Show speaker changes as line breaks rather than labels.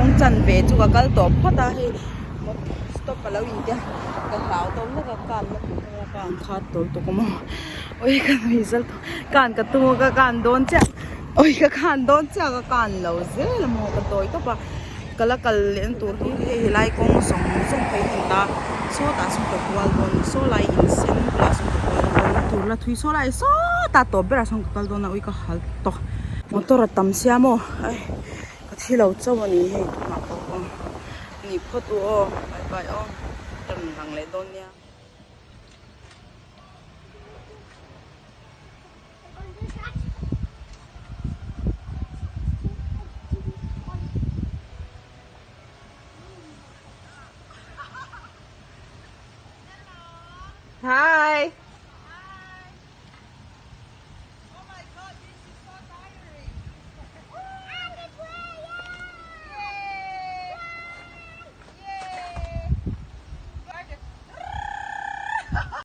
Kawng chanve chu ka kal tawh phawt a hei stop a lo intia ka hlau tawh hlek a kan na tur kha kan khat tawh lutuk a maw ui ka nuih zal tawh kan ka tum a ka kan dawn chiah ui ka kan dawn chiah ka kan lo zel a maw ka tawi tawp a ka la kal leh na tur hi hei helai kawng zawng zawng phei hi a ni ta sawtah sawn ka kual dawn saw lai in sen bulah sawn ka kual dawn tur la thui saw lai sawtah tawp berah sawn ka kal dawn a ui ka hal tawh motor a tam sia maw ai. Ka thi lo chauh a ni hei tunah pawh aw ni phawt u aw bye bye aw ka rawn lang leh dawn nia. Hi.